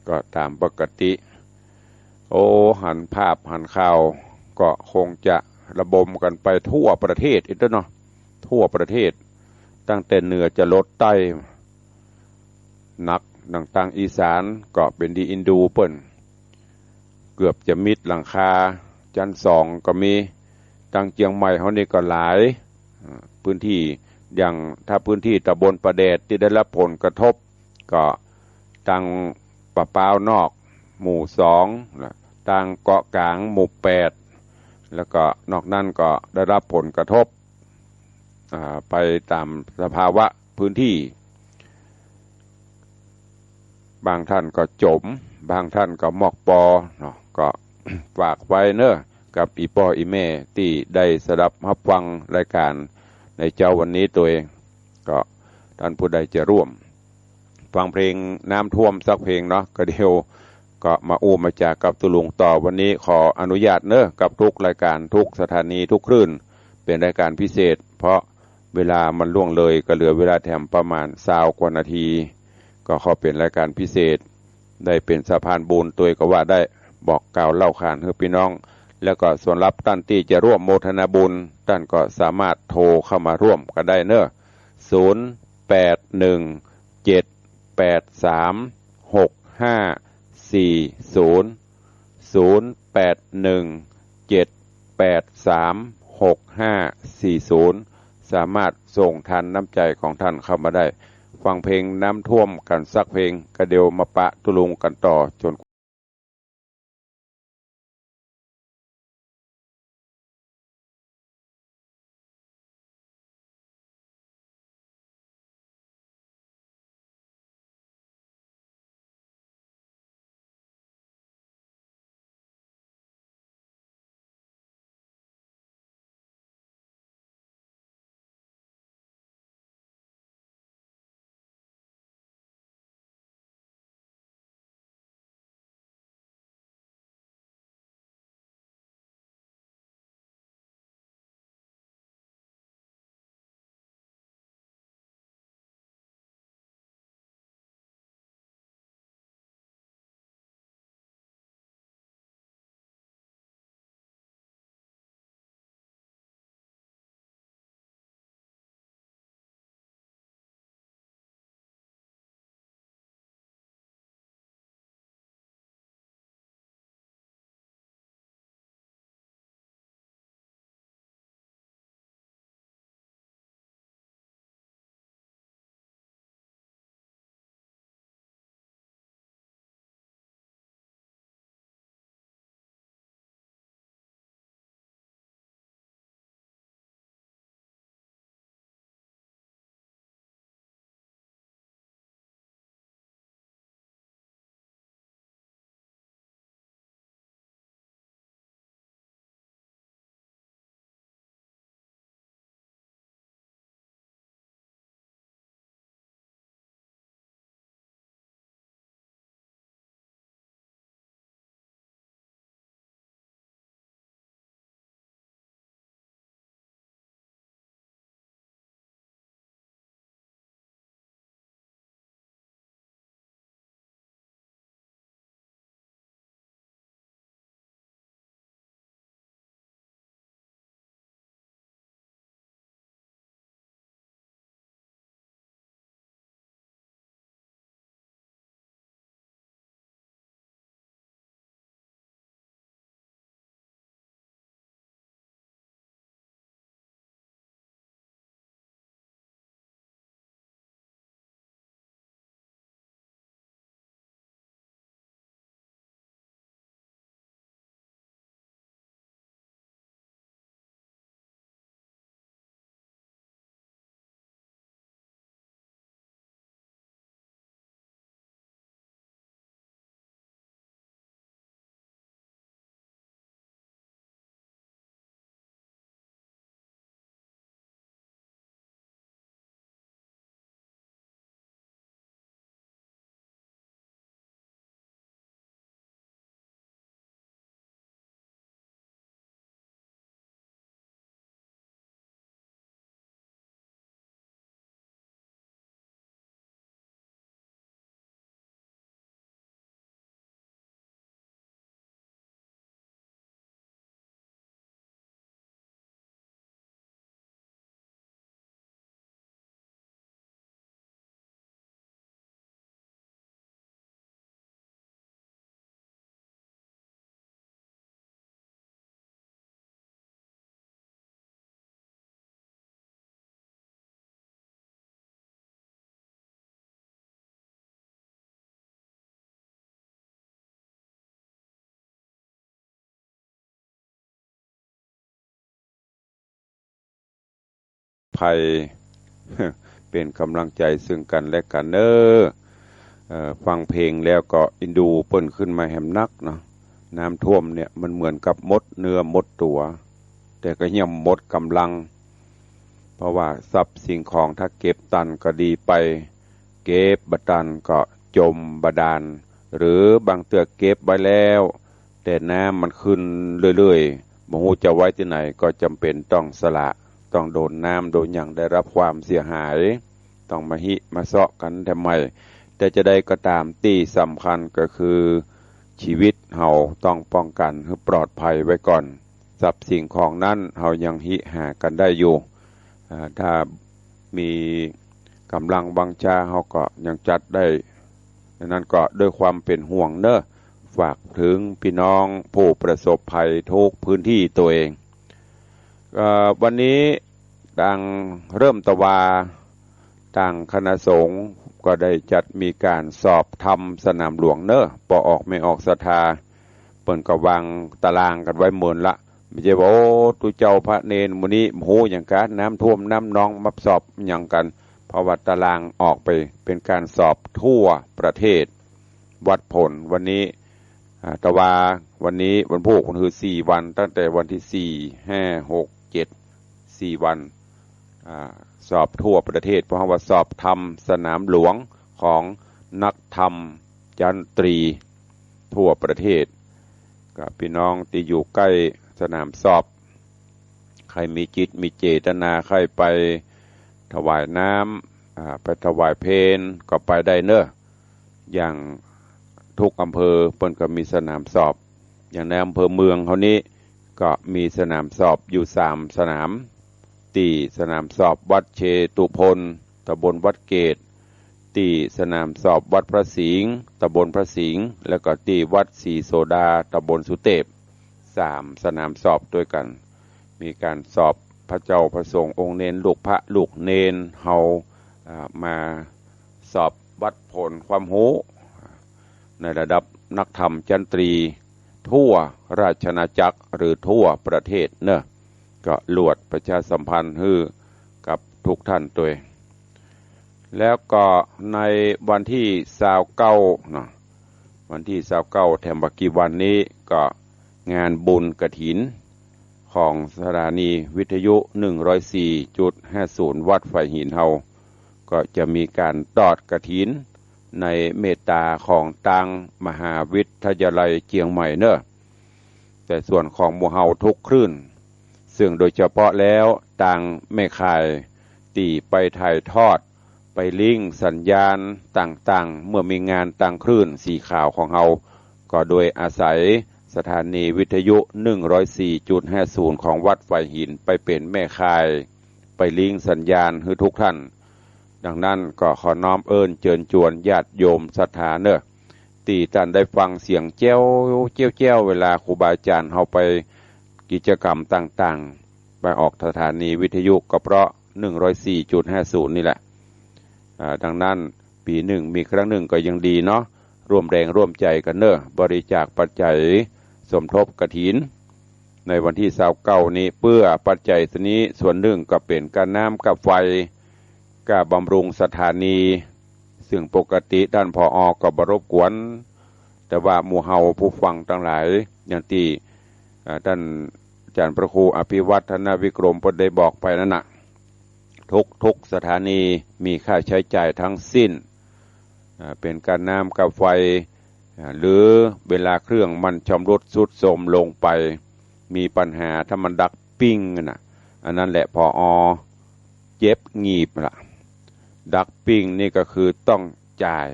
ก็ต๋ามปกติ โอ้ หันภาพหันข่าว ก็คงจะระบมกั๋นไปทั่วประเทศอีกแล้วเนาะ ทั่วประเทศ ตั้งแต่เหนือจะลดใต้ หนัก ดังตางอีสานก็เป๋นดีอินดูเปิ้น เกือบจะมิดหลังคา จั๊นสองก็มี ตางเจียงใหม่เฮานี่ก็หลาย อ่า พื้นตี้ อย่างถ้าพื้นตี้ตำบลป่าแดดตี้ได้รับผลกระทบ ก็ตางป่าป๊าวนอก หมู่สอง และตางเกาะก๋าง หมู่แปด แล้วก็นอกนั้นก็ได้รับผลกระทบ อ่า ไปต๋ามสภาวะพื้นตี้ บางท่านก็จ๋ม บางท่านก็มอกปอเนาะ ก็ ฝากไว้เนาะ กับอี่ป้ออี่แม่ตี้ได้สดับฮับฟังรายก๋านในเจ๊าวันนี้ตวย ก็ต้านผู้ใดจะร่วมฟังเพลงน้ำท่วมสักเพลงเนาะ ก็เดี๋ยวก็มาอู้มาจ๋ากับตุ๊ลุงต่อ วันนี้ขออนุญาตเนาะ กับกู้รายก๋านกู้สถานีกู้คลื่น เป๋นรายก๋านพิเศษ เพราะเวลามันล่วงเลย ก็เหลือเวลาแถมประมาณซาวกว่านาที ก็ขอเป๋นรายก๋านพิเศษ ได้เป๋นสะพานบุญตวยก็ว่าได้ บอกกล่าวเล่าขานหื้อปี้น้อง แล้วก็สำหรับต้านตี้จะร่วมโมทนาบุญ ต้านก็สามารถโทรเข้ามาร่วมกั๋นได้เนาะ ศูนย์ แปด หนึ่ง เจ็ด แปด สาม หก ห้า สี่ ศูนย์ ศูนย์ แปด หนึ่ง เจ็ด แปด สาม หก ห้า สี่ ศูนย์ สามารถส่งทานน้ำใจ๋ของต้านเข้ามาได้ ฟังเพลงน้ำท่วมกั๋นสักเพลง ก็เดี๋ยวมาปะตุ๊ลุงกั๋นต่อจ๋น ภัย เป๋นก๋ำลังใจ๋ซึ่งกั๋นและกั๋นเน่อ เอ่อ ฟังเพลงแล้วก็อินดูเปิ้นขึ้นมาแหมนักเนาะ น้ำท่วมเนี่ยมันเหมือนกับหมดเนื้อหมดตั๋ว แต่ก็ยังหมดก๋ำลัง เพราะว่าทรัพย์สิ่งของถ้าเก็บตันก็ดีไป เก็บบ่ตันก็จมบาดาล หรือบางเตื้อเก็บไว้แล้ว แต่น้ำมันขึ้นเรื่อยๆ บ่ฮู้จะไว้ตี้ไหน ก็จ๋ำเป๋นต้องสละ ต้องโดนน้ำโดนหยังได้รับความเสียหาย ต้องมาฮิมาเซาะกั๋นแถมใหม่ แต่จะใดก็ต๋ามตี้สำคัญก็คือ ชีวิตเฮาต้องป้องกั๋นหื้อปลอดภัยไว้ก่อน ทรัพย์สิ่งของนั้นเฮายังฮิหากั๋นได้อยู่ อ่า ถ้ามีก๋ำลังวังชาเฮาก็ยังจัดได้ ดังนั้นก็ด้วยความเป๋นห่วงเนาะ ฝากเถิงปี้น้องผู้ประสบภัยทุกพื้นตี้ตั๋วเอง เอ่อ วันนี้ตางเริ่มตะวา ตางคณะสงฆ์ก็ได้จัดมีก๋านสอบธรรมสนามหลวงเนาะ ป้อออกแม่ออกศรัทธา เปิ้นก็วางตารางกั๋นไว้เมินละ บ่ใจ้ว่า โอ้ ตุ๊เจ้าพระเณรมื้อนี้บ่ฮู้หยังกา น้ำท่วมน้ำนองมาสอบหยังกั๋น เพราะว่าตารางออกไปเป๋นก๋านสอบทั่วประเทศ วัดผลวันนี้ อ่า ตะวาวันนี้วันพูก วันหือสี่วัน ตั้งแต่วันตี้สี่ ห้า หก เจ็ด สี่วัน อ่า สอบทั่วประเทศ เพราะว่าสอบธรรมสนามหลวงของนักธรรมชั้นตรีทั่วประเทศ ก็ปี้น้องตี้อยู่ใก้สนามสอบ ใค่มีจิตมีเจตนาใค่ไปถวายน้ำ อ่า ไปถวายเพลก็ไปได้เนาะ อย่างทุกอำเภอเปิ้นก็มีสนามสอบ อย่างในอำเภอเมืองเฮานี้ก็มีสนามสอบอยู่สามสนาม ตี้สนามสอบวัดเชตุพน ตำบลวัดเกต ตี้สนามสอบวัดพระสิงห์ ตำบลพระสิงห์ แล้วก็ตี้วัดศรีโสดา ตำบลสุเตพ สามสนามสอบตวยกั๋น มีก๋านสอบพระเจ้าพระสงฆ์องค์เณร ลูกพระลูกเณรเฮา อ่า มาสอบวัดผลความฮู้ ในระดับนักธรรมชั้นตรีทั่วราชอาณาจักรหรือทั่วประเทศเนาะ ก็ลวดประชาสัมพันธ์หื้อกับทุกท่านตวย แล้วก็ในวันตี้ซาวเก้าเนาะ วันตี้ซาวเก้าแถมบ่ากี่วันนี้ก็งานบุญกฐินของสถานีวิทยุหนึ่งร้อยสี่จุดห้าศูนย์วัดฝายหินเฮา ก็จะมีก๋านตอดกฐินในเมตตาของตางมหาวิทยาลัยเจียงใหม่เนาะ แต่ส่วนของหมู่เฮาทุกคลื่น ซึ่งโดยเฉพาะแล้วตางแม่ข่ายตี้ไปถ่ายทอด ไปลิงก์สัญญาณต่างๆ เมื่อมีงานตางคลื่นสีขาวของเฮา ก็โดยอาศัยสถานีวิทยุหนึ่งร้อยสี่จุดห้าศูนย์ของวัดฝายหินไปเป๋นแม่ข่าย ไปลิงก์สัญญาณหื้อทุกท่าน ดังนั้นก็ขอน้อมเอิ้นเจิญจวนญาติโยมศรัทธาเนาะ ตี้ต้านได้ฟังเสียงแจ้ว แจ้วๆ เวลาครูบาอาจ๋ารย์เฮาไปกิจกรรมต่างๆ ไปออกสถานีวิทยุก็เพราะหนึ่งร้อยสี่จุดห้าศูนย์นี่แหละ อ่า ดังนั้นปี๋นึ่งมีครั้งนึ่งก็ยังดีเนาะ ร่วมแรงร่วมใจ๋กั๋นเนาะ บริจาคปัจจัยสมทบกฐิน ในวันตี้ซาวเก้านี้ เปื้อปัจจัยตรงนี้ส่วนนึ่งก็เป๋นก้าน้ำก้าไฟ ก้าบำรุงสถานี ซึ่งปกติต้าน ผอ ก็บ่รบกวน แต่ว่าหมู่เฮาผู้ฟังตังหลาย อย่างตี้ อ่า ต้านอาจ๋ารย์พระครูอภิวัฒนวิกรมเปิ้นได้บอกไปนั้นน่ะ ทุกๆ สถานีมีค่าใจ๊จ่ายทั้งสิ้น อ่า เป๋นก้าน้ำก้าไฟ อ่า หรือเวลาเครื่องมันชำรุดทรุดโทรมลงไป มีปัญหา ถ้ามันดักปิ้งน่ะ อันนั้นแหละ ผอ เจ็บหงีบละ ดักปิ้งนี่ก็คือต้องจ่าย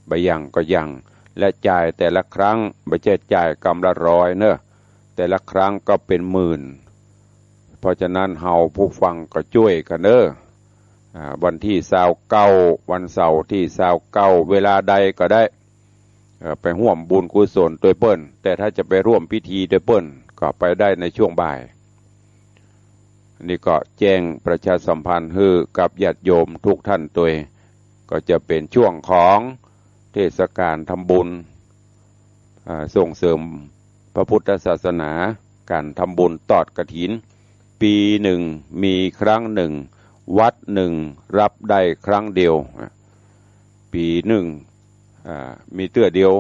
บ่ายังก็ยัง และจ่ายแต่ละครั้ง บ่ใจ้จ่ายกำละร้อยเนาะ แต่ละครั้งก็เป๋นหมื่น เพราะฉะนั้นเฮาผู้ฟังก็จ้วยกั๋นเนาะ อ่า วันตี้ซาวเก้า วันเสาร์ตี้ซาวเก้า เวลาใดก็ได้ เอ่อ ไปฮ่วมบุญกุศลตวยเปิ้น แต่ถ้าจะไปร่วมพิธีตวยเปิ้น ก็ไปได้ในช่วงบ่าย นี่ก็แจ้งประชาสัมพันธ์หื้อกับญาติโยมทุกท่านตวย ก็จะเป๋นช่วงของเทศกาลทำบุญ อ่า ส่งเสริมพระพุทธศาสนา ก๋านทำบุญตอดกฐิน ปี๋นึ่งมีครั้งนึ่ง วัดนึ่งฮับได้ครั้งเดียว ปี๋นึ่ง อ่า มีเตื้อเดียว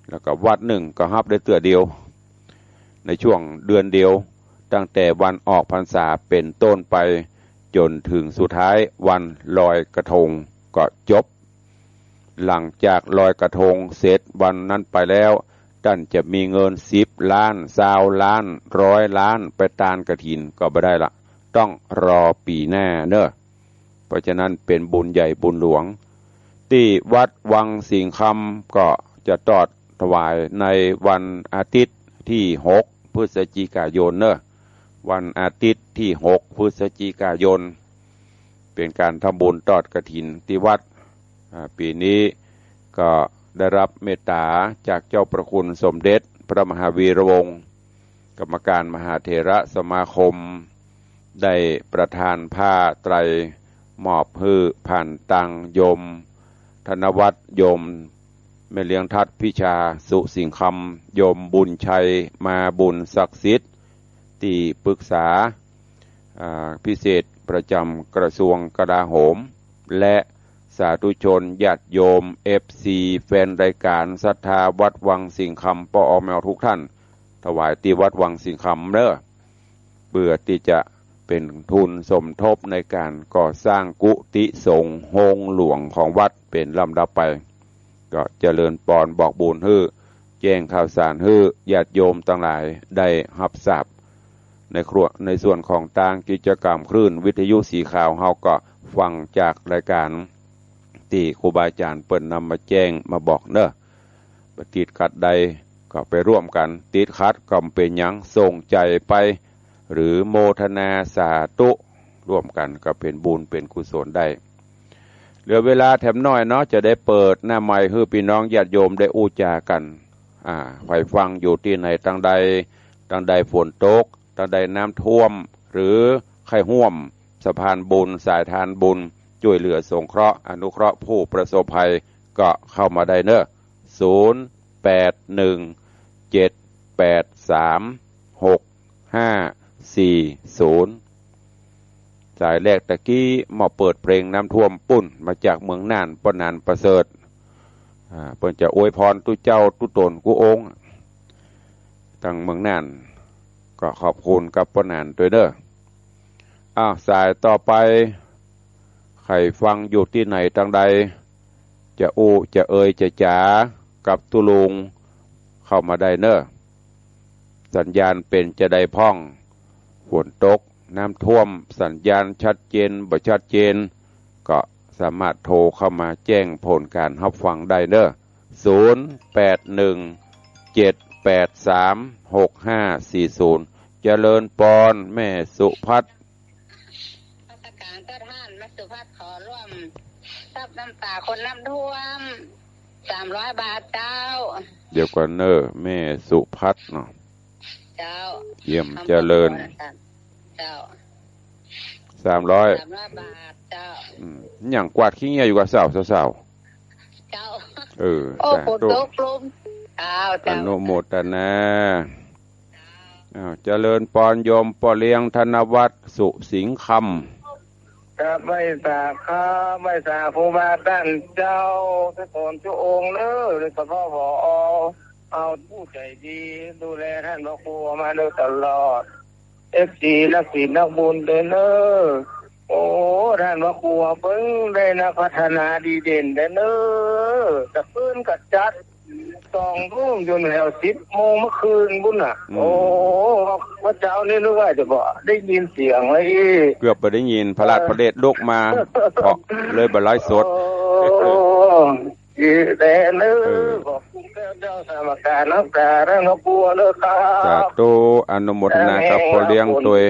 แล้วก็วัดนึ่งก็ฮับได้เตื้อเดียว ในช่วงเดือนเดียว ตั้งแต่วันออกพรรษาเป๋นต้นไป จ๋นเถิงสุดท้ายวันลอยกระทงก็จบ หลังจากลอยกระทงเสร็จวันนั้นไปแล้ว ต้านจะมีเงินสิบล้าน ซาวล้าน ร้อยล้าน ไปตานกฐินก็บ่ได้ละ ต้องรอปี๋หน้าเนาะ เพราะฉะนั้นเป๋นบุญใหญ่บุญหลวง ตี้วัดวังสิงห์คำก็จะตอดถวายในวันอาทิตย์ตี้หกพฤศจิกายนเนาะ วันอาทิตย์ตี้หกพฤศจิกายน เป๋นก๋านทำบุญตอดกฐินตี้วัด อ่า ปี๋นี้ก็ได้รับเมตต๋าจากเจ้าพระคุณสมเด็จพระมหาวีระวงศ์ กรรมการมหาเถรสมาคม ได้ประทานผ้าไตรมอบหื้อผ่านตางโยมธนวัฒน์ โยมแม่เลี้ยงทัดพิชา สุสิงห์คำ โยมบุญชัย มาบุญศักดิ์สิทธิ์ ตี้ปรึกษา อ่า พิเศษประจ๋ำกระทรวงกลาโหม และสาธุชนญาติโยม เอฟซี แฟนรายก๋านศรัทธาวัดวังสิงห์คำ ปอ แมว ทุกท่าน ถวายตี้วัดวังสิงห์คำเนาะ เปื้อตี้จะเป๋นทุนสมทบในก๋านก่อสร้างกุฏิสงฆ์โฮงหลวงของวัดเป๋นลำดับไป ก็เจริญปอนบอกบุญหื้อ แจ้งข่าวสารหื้อญาติโยมตังหลายได้ฮับทราบ ในครัว ในส่วนของตางกิจกรรมคลื่นวิทยุสีขาว เฮาก็ฟังจากรายก๋านตี้ครูบาอาจ๋ารย์เปิ้นนำมาแจ้งมาบอกเนาะ บ่ติดขัดใดก็ไปร่วมกั๋น ติดขัดก็บ่เป๋นหยัง ส่งใจ๋ไป หรือโมทนาสาธุ ร่วมกั๋นก็เป๋นบุญเป๋นกุศลได้ เหลือเวลาแถมน้อยเนาะ จะได้เปิดหน้าไมค์หื้อปี้น้องญาติโยมได้อู้จ๋ากั๋น อ่า ใผฟังอยู่ตี้ไหนตางใด ตางใดฝนตก ตางใดน้ำท่วม หรือใค่ฮ่วมสะพานบุญ สายทานบุญ จ้วยเหลือสงเคราะห์ อนุเคราะห์ผู้ประสบภัย ก็เข้ามาได้เนาะ ศูนย์ แปด หนึ่ง เจ็ด แปด สาม หก ห้า สี่ ศูนย์ สายแรกตะกี้มาเปิดเพลงน้ำท่วมปุ้น มาจากเมืองน่าน ป้อหนานประเสริฐ อ่า เปิ้นจะอวยพรตุ๊เจ้าตุ๊ต๋นกู้องค์ ตางเมืองน่าน ก็ขอบคุณกับป้อหนานตวยเนาะ อ้าว สายต่อไป ใผฟังอยู่ตี้ไหนตางใด จะอู้ จะเอ่ย จะจ๋ากับตุ๊ลุง เข้ามาได้เนาะ สัญญาณเป๋นจาใดพ่อง ฝนตก น้ำท่วม สัญญาณชัดเจน บ่ชัดเจน ก็สามารถโทรเข้ามาแจ้งผลก๋านฮับฟังได้เนาะ ศูนย์ แปด หนึ่ง เจ็ด แปด สาม หก ห้า สี่ ศูนย์ เจริญปอน แม่สุพัฒน์ นมัสก๋านเจ้าต้าน แม่สุพัฒน์ขอร่วมซับน้ำต๋าคนน้ำท่วม สามร้อยบาทเจ้า เดี๋ยวก่อนเนาะ แม่สุพัฒน์เนาะ เจ้า เยี่ยมเจริญ เจ้า สามร้อย สามร้อยบาทเจ้า อืม หยังกวาดขี้เงี้ยอยู่ก่อสาว สาวๆ เจ้า เออ โอ้ สาธุ ฝนตกลม เจ้า เจ้า อนุโมทนา อ้าว เจริญปอนโยมป้อเลี้ยงธนวัฒน์ สุสิงห์คำ ครับ ไหว้สาครับ ไหว้สาครูบาอาจ๋ารย์เจ้า ทุกคนทุกองค์เนาะ โดยเฉพาะ ผอ เอาผู้ใจ๋ดี ดูแลต้านพระครูมาโดยตลอด เอฟซี นักศีลนักบุญตวยเนาะ โอ้ ต้านพระครูเปิ้นได้นักพัฒนาดีเด่นตวยเนาะ ตะคืนก็จัด สองทุ่มจ๋นแถวสิบโมงเมื่อคืนปุ้นน่ะ อืม โอ้ เมื่อเจ๊านี้นึกว่าจะบ่ได้ยินเสียงเลย เกือบบ่ได้ยิน พระราช เออ พระเดชลุกมา เพราะเลยบ่ไลฟ์สด โอ้ ดีแต๊เนาะ เออ ขอบคุณเจ้าสมการรักษาต้านพระครูเนาะครับ สาธุ อนุโมทนากับป้อเลี้ยงตวย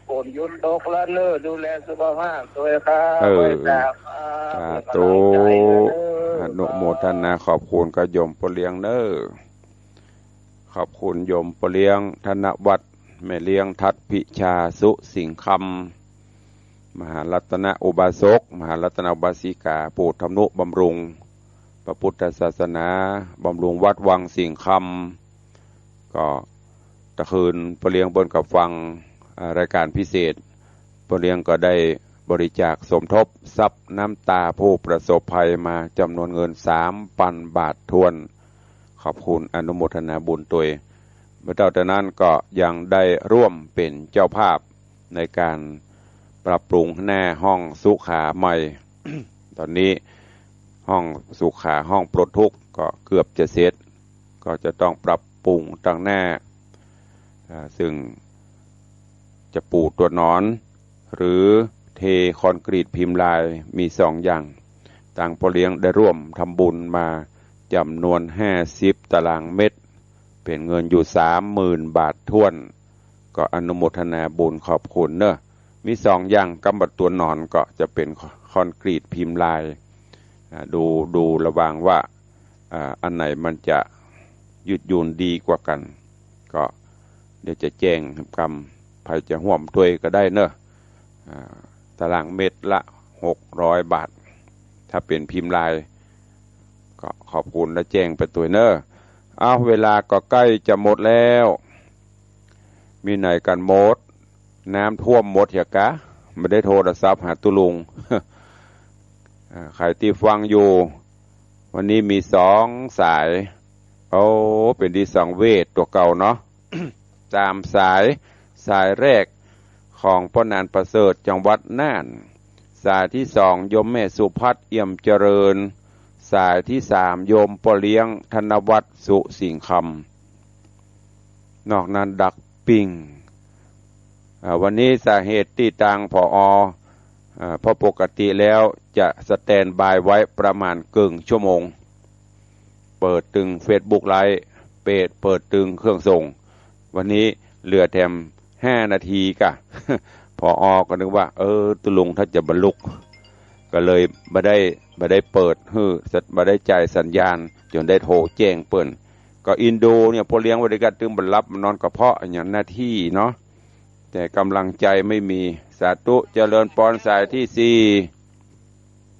ฝนหยุดตกแล้วเนาะ ดูแลสุขภาพตวยครับ เออ ไหว้สาครับ สาธุ เป๋นก๋ำลังใจ๋เนาะ อนุโมทนาขอบคุณกับโยมป้อเลี้ยงเนาะ ขอบคุณโยมป้อเลี้ยงธนวัฒน์ แม่เลี้ยงทัดพิชา สุสิงห์คำ มหารัตนอุบาสก มหารัตนอุบาสิกา ผู้ทำนุบำรุง พระพุทธศาสนา บำรุงวัดวังสิงห์คำ ก็ตะคืนป้อเลี้ยงเปิ้นก็ฟัง อ่า รายการพิเศษ ป้อเลี้ยงก็ได้บริจาคสมทบซับน้ำต๋าผู้ประสบภัยมาจ๋ำนวนเงินสามปันบาทถ้วน ขอบคุณอนุโมทนาบุญตวย บ่เต้าแต่นั้นก็ยังได้ร่วมเป๋นเจ้าภาพในก๋านปรับปรุงหน้าห้องสุขาใหม่ ต๋อนนี้ห้องสุขา ห้องปลดทุกข์ก็เกือบจะเสร็จ ก็จะต้องปรับปรุงตังหน้า อ่า ซึ่งจะปูตั๋วหนอน หรือเทคอนกรีตพิมพ์ลาย มีสองอย่าง ตางป้อเลี้ยงได้ร่วมทำบุญมาจ๋ำนวนห้าสิบตารางเมตร เป๋นเงินอยู่สามหมื่นบาทถ้วน ก็อนุโมทนาบุญขอบคุณเนาะ มีสองอย่าง กำบ่าตั๋วหนอนก็จะเป๋นคอนกรีตพิมพ์ลาย อ่า ดู ดูระหว่างว่า อ่า อันไหนมันจะยืดหยุ่นดีกว่ากั๋น ก็เดี๋ยวจะแจ้งกำ ใผจะฮ่วมตวยก็ได้เนาะ อ่า ตารางเมตรละหกร้อยบาท ถ้าเป๋นพิมพ์ลาย ก็ขอบคุณและแจ้งไปตวยเนาะ อ้าว เวลาก็ใก้จะหมดแล้ว มีไหนกั๋นหมด น้ำท่วมหมดเหียกะ บ่ได้โทรศัพท์หาตุ๊ลุง อ่า ใผตี้ฟังอยู่ วันนี้มีสองสาย โอ้ เป๋นตี้สังเวชตั๋วเก่าเนาะ สามสาย สายแรกของป้อหนานประเสริฐ จังหวัดน่าน สายตี้สองโยมแม่สุพัฒน์ เอี่ยมเจริญ สายตี้สามโยมป้อเลี้ยง ธนวัฒน์ สุสิงห์คำ นอกนั้นดักปิ้ง อ่า วันนี้สาเหตุตี้ตาง ผอ อ่า เพราะปกติแล้วจะสแตนด์บายไว้ประมาณเกิ่งชั่วโมง เปิดตึงเฟซบุ๊กไลฟ์ เปิด เปิดตึงเครื่องส่ง วันนี้เหลือแถมห้านาทีกะ ผอ ก็นึกว่า เออ ตุ๊ลุงถ้าจะบ่ลุก ก็เลยบ่ได้ บ่ได้เปิดหื้อ บ่ได้จ่ายสัญญาณ จ๋นได้โทรแจ้งเปิ้น ก็อินดูเนี่ย ป้อเลี้ยงไว้ตวยกั๋น ตึงบ่หลับนอนกระเพาะ อะหยังหน้าตี้เนาะ แต่กำลังใจ๋ไม่มี สาธุ เจริญปอน สายตี้สี่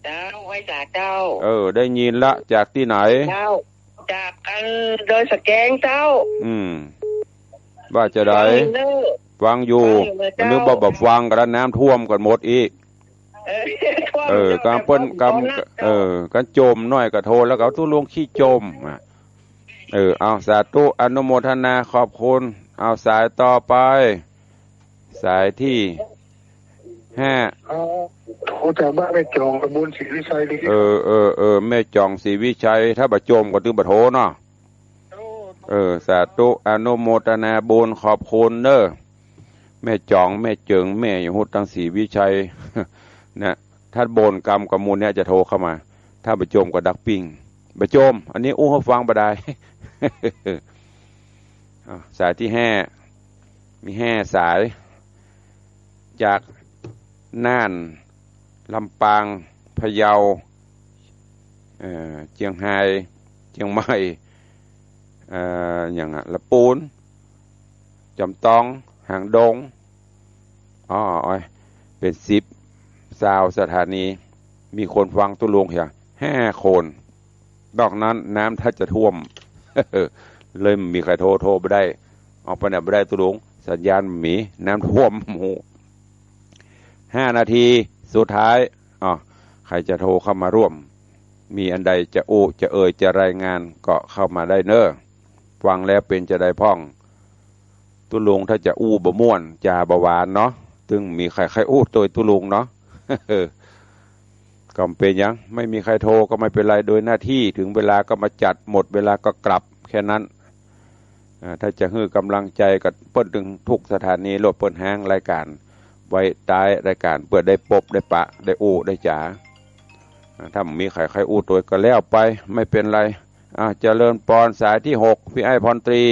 เจ้า ไหว้สาเจ้า เออ ได้ยินละ จากตี้ไหน เจ้า จากอันดอยสะแกงเจ้า อืม ว่าจะใด ฟังอยู่เน่อ ฟังอยู่ ฟังอยู่นะเจ้า นึกว่าบ่ฟังกั๋นละ น้ำท่วมกั๋นหมดอีก เออ ท่วม เออ เจ้า ก๋านเปิ้น ท่วม ก๋าน เจ้า เออ ก๋านจ่มหน้อยก็โทรแล้วก็ตุ๊ลุงขี้จ่ม อ่ะ เออ เอา สาธุ อนุโมทนา ขอบคุณ เอา สายต่อไป สายตี้ห้า อ๋อ โทรจากบ้านแม่จ๋อง ตำบลศรีวิชัยเลย เออ เออ เออ แม่จ๋อง ศรีวิชัย ถ้าบ่จ่มก็ตึงบ่โทรเนาะ โอ้ เออ สาธุ อนุโมทนาบุญ ขอบคุณเน่อ แม่จ๋อง แม่เจิง แม่หยังฮู้ ตังศรีวิชัย นะ ถ้าบ่นกำกับหมู่เนี่ยจะโทรเข้ามา ถ้าบ่จ่มก็ดักปิ้ง บ่จ่ม อันนี้อู้หื้อฟังบ่ได้ อ่ะ สายตี้ห้า มีห้าสาย จากน่าน ลำปาง พะเยา เอ่อ เจียงฮาย เจียงใหม่ เอ่อ หยังอะ ละปูน จำตอง หางดง อ๋อ โอ้ย เป๋นสิบ ซาวสถานี มีคนฟังตุ๊ลุงเหียห้าคน นอกนั้นน้ำถ้าจะท่วม เลยบ่มีใผโทร โทรบ่ได้ ออกไปไหนบ่ได้ตุ๊ลุง สัญญาณบ่มี น้ำท่วม โอ้โห ห้านาทีสุดท้าย อ๋อ ใผจะโทรเข้ามาร่วม มีอันใดจะอู้ จะเอ่ย จะรายงาน ก็เข้ามาได้เน่อ ฟังแล้วเป๋นจาใดพ่อง ตุ๊ลุงถ้าจะอู้บ่ม่วน จ๋าบ่หวานเนาะ ตึงบ่มีใผใค่อู้ตวยตุ๊ลุงเนาะ ก็บ่เป๋นหยัง ไม่มีใผโทรก็ไม่เป๋นไร โดยหน้าตี้ ถึงเวลาก็มาจัด หมดเวลาก็กลับ แค่นั้น อ่า ถ้าจะหื้อกำลังใจ๋ก็เปิ้นตึงทุกสถานีโลด เปิ้นฮ้างรายก๋านไว้ใต้รายก๋าน เปื้อได้ปบได้ปะ ได้อู้ได้จ๋า อ่า ถ้าบ่มีใผใค่อู้ตวยก็แล้วไป ไม่เป๋นไร อ่า เจริญปอน สายตี้หก พี่ไอ้พรตรี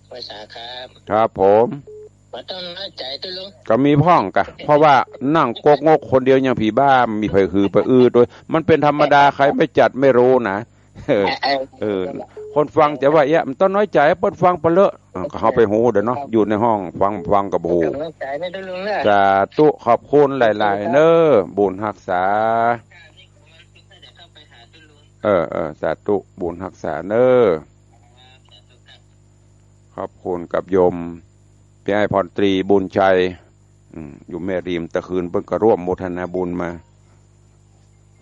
ไหว้สาครับ ครับผม บ่ต้องน้อยใจ๋ตุ๊ลุง ก็มีพ่องกะ เพราะว่านั่งก๊กงกคนเดียวอย่างผีบ้า บ่มีใผหือใผอื้อตวย มันเป๋นธรรมดา ใผไม่จัดไม่รู้นะ เออ เออ คนฟังจะว่า เอ๊ะ บ่ต้องน้อยใจ๋ เปิ้นฟังไปเลอะ อ่ะ ก็เฮาไปฮู้เด้อเนาะ อยู่ในห้องฟัง ฟังก็บ่ฮู้ บ่ต้องน้อยใจ๋นะตุ๊ลุงเน่อ สาธุ ขอบคุณหลายๆ เน่อ บุญฮักษา เออ เออ สาธุ บุญฮักษาเน่อ ขอบคุณกับโยม พี่ไอ้พรตรี บุญชัย อืม อยู่แม่ริม ตะคืนเปิ้นก็ร่วมโมทนาบุญมา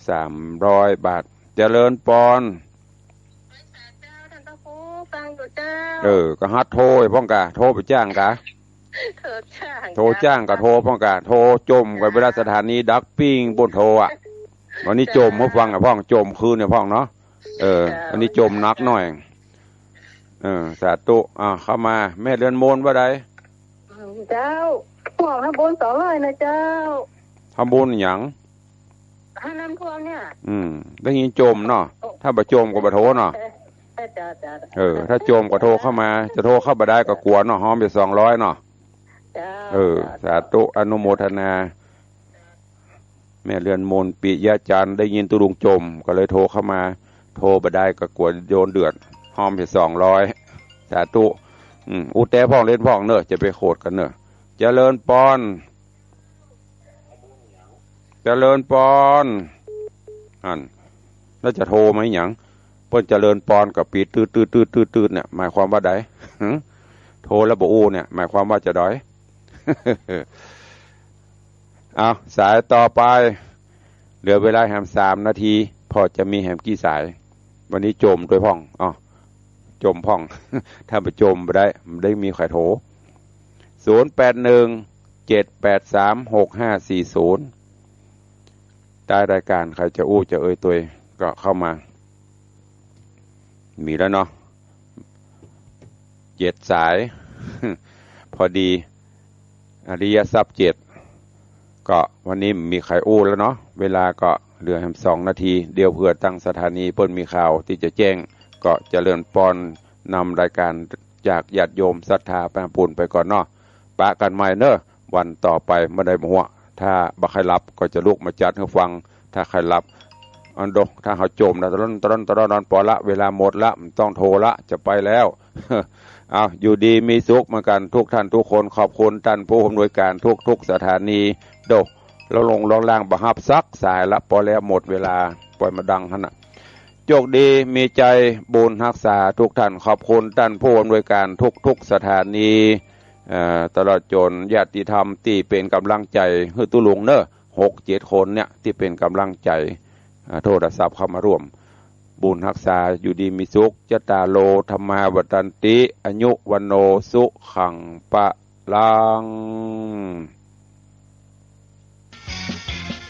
สามร้อยบาท เจริญปอน ไหว้สาเจ้า ท่านพระครู ฟังอยู่เจ้า เออ ก็หัดโทรพ่องกะ โทรไปจ้างกะ โทรจ้าง โทรจ้างกะ โทรพ่องกะ โทรจ่มกะ เวลาสถานีดักปิ้งปู๊นโทรอะ วันนี้จ่มหื้อฟังอะพ่อง จ่มคืนเนี่ยพ่องเนาะ เออ วันนี้จ่มหนักหน่อย เออ สาธุ อ่า เข้ามา แม่เรือนมนว่าใด เจ้า พ่องทำบุญสองร้อยนะเจ้า ทำบุญหยัง ค่าน้ำท่วมเนี่ย อืม ได้ยินจ่มเนาะ ถ้าบ่จ่มก็บ่โทรเนาะ เออ เจ้า เจ้า เออ ถ้าจ่มก็โทรเข้ามา จะโทรเข้าบ่ได้ก็กั๋วเนาะ ฮอมไปสองร้อยเนาะ เจ้า เออ เจ้า สาธุ อนุโมทนา แม่เรือนมน ปิยะจันทร์ ได้ยินตุ๊ลุงจ่ม ก็เลยโทรเข้ามา โทรบ่ได้ก็กั๋วโดนเดือด ฮอมไปสองร้อย สาธุ อืม อู้แต๊พ่องเล่นพ่องเนอะ จะไปโขดกั๋นเนอะ เจริญปอน เจริญปอน อัน แล้วจะโทรมาหยัง เปิ้นเจริญปอนกับปีด ตืด ตืด เนี่ย หมายความว่าใด หึ โทรแล้วบ่อู้เนี่ย หมายความว่าจะใด เอา สายต่อไป เหลือเวลาแหมสามนาที พอจะมีแหมกี่สาย วันนี้จ่มตวยพ่อง อ้อ จ่มพ่อง ถ้าบ่จ่มบ่ได้ บ่ได้มีใผโทร ศูนย์แปดหนึ่ง เจ็ดแปดสาม หกห้าสี่ศูนย์ ใต้รายการใผจะอู้จะเอ่ยตวยก็เข้ามา มีแล้วเนาะ เจ็ดสาย พอดี อริยทรัพย์เจ็ด ก็วันนี้มีใผอู้แล้วเนาะ เวลาก็เหลือแหมสองนาที เดี๋ยวเผื่อตังสถานีเปิ้นมีข่าวตี้จะแจ้ง ก็เจริญปอนนำรายการจากญาติโยมศรัทธาแปรปูนไปก่อนเนาะ ปะกั๋นใหม่เนอะ วันต่อไปเมื่อใดบ่ฮู้ ถ้าบ่ใค่หลับก็จะลุกมาจัดหื้อฟัง ถ้าใค่หลับ อันดก ถ้าเฮาจ่มนะ ตะล่อน ตะล่อน ตะล่อน นอนปอละ เวลาหมดละ บ่ต้องโทรละ จะไปแล้ว เอา อยู่ดีมีสุขเหมือนกันทุกท่านทุกคน ขอบคุณต้านผู้อำนวยการทุกๆสถานี โด แล้วลงล่องล่างบ่ฮับสักสายละ ปอแล้ว หมดเวลา ปล่อยมาดังหั้นน่ะ โจคดีมีชัย บุญฮักษาทุกท่าน ขอบคุณต้านผู้อำนวยการทุกๆสถานี เอ่อ ตลอดจ๋นญาติธรรมตี้เป๋นก๋ำลังใจ๋หื้อตุ๊ลุงเนอะ หกเจ็ดคนเนี่ยตี้เป๋นก๋ำลังใจ๋ อ่า โทรศัพท์เข้ามาร่วม บุญฮักษา อยู่ดีมีสุข จตารโอ ธัมมา วัฑฒันติ อายุ วัณโณ สุขัง พลัง